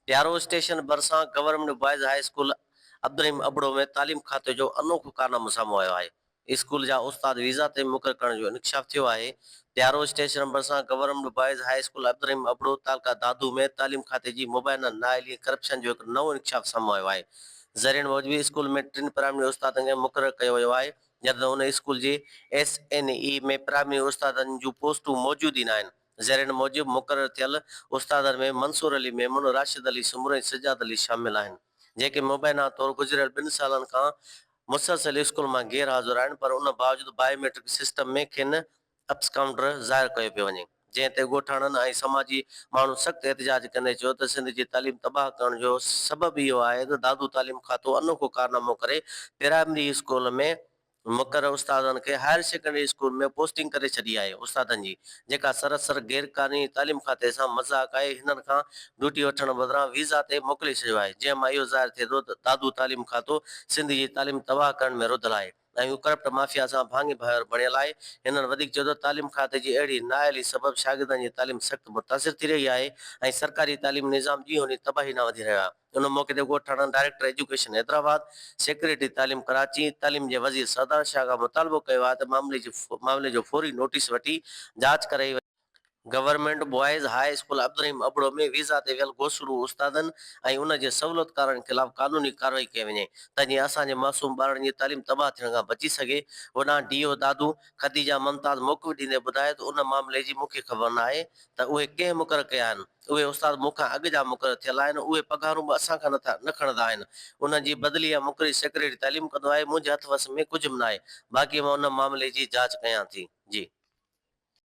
پيارو اسٽيشن ڀرسان government boys high school Abdulrahim Abro ۾ تعليم کاتي جو انوکو ڪارنامو سامهون آيو آهي. اسڪول جا استاد ويزا تي مقرر ڪرڻ جو انڪشاف ٿيو آهي. پيارو اسٽيشن ڀرسان government boys high school Abdulrahim Abro تعلقه دادو ۾ تعليم کاتي جي مبينا نااهلي ۽ ڪرپشن جو هڪ نئون انڪشاف سامهون آيو آهي. ذريعن موجب اسڪول ۾ ٽن پرائمري استادن کي مقرر ڪيو ويو آهي جڏهن ته ان اسڪول جي ايس اين اي ۾ پرائمري استادن جون پوسٽون موجود ئي ناهن. ذريعن موجب مقرر ٿيل استادن ۾ منصور علي ميمڻ، راشد علي سومرو ۽ سجاد علي شامل آهن، جيڪي مبينا طور گذريل ٻن سالن کان مسلسل اسڪول مان غير حاضر آهن پر ان باوجود بايوميٽرڪ سسٽم ۾ کين ابسڪائونڊر ظاهر ڪيو پيو وڃي، جنهن تي ڳوٺاڻن ۽ سماجي ماڻهن سخت احتجاج ڪندي چيو ته سنڌ جي تعليم تباهه ڪرڻ جو سبب اهو آهي ته دادو تعليم کاتو انوکو ڪارنامو ڪري پرائمري اسڪول ۾ مقرر استادن کي هائير سيڪنڊري اسڪول ۾ پوسٽنگ ڪري ڇڏي آهي استادن جي جيڪا سراسر غير قانوني تعليم کاتي سان مذاق آهي هنن کان ڊيوٽي وٺڻ بدران ويزا تي موڪلي ڇڏيو آهي جنهن مان اهو ظاهر ٿئي ٿو ته دادو تعليم کاتو سنڌ جي تعليم تباهه ڪرڻ ۾ رڌل آهي ۽ هو ڪرپٽ مافيا سان ڀاڱي ڀائر بڻيل آهي هنن وڌيڪ چيو ته تعليم کاتي جي اهڙي نااهلي سبب شاگردن جي تعليم سخت متاثر ٿي رهي آهي ۽ سرڪاري تعليمي نظام ڏينهون ڏينهن تباهي ڏانهن وڌي رهيو آهي. ان موقعي تي ڳوٺاڻن ڊائريڪٽر ايجوڪيشن حيدرآباد، سيڪريٽري تعليم ڪراچي، تعليم جي وزير سردار شاهه کان مطالبو ڪيو آهي ته معاملي جي معاملي جو فوري نوٽيس وٺي جاچ ڪرائي وڃي. Government boys high school Abdulrahim Abro ۾ visa تي ويل گوسڙو استادن ۽ ان جي سهولتڪارن خلاف قانوني ڪارروائي ڪئي وڃي ته جيئن اسان جي معصوم ٻارڙن جي تعليم تباهه ٿيڻ کان بچي سگهي. هوڏانهن ڊي او دادو خديجه ممتاز موقف ڏيندي ٻڌايو ته ان معاملي جي مون کي خبر ناهي ته اهي ڪنهن مقرر ڪيا آهن؟ اهي استاد مون کان اڳ جا مقرر ٿيل آهن، اهي پگهارون به اسان کان نٿا نه کڻندا آهن. انهن جي بدلي يا مقرري سيڪريٽري تعليم ڪندو آهي، منهنجي هٿ وس ۾ ڪجهه به ناهي، باقي مان ان معاملي جي جاچ ڪيان ٿي. جي.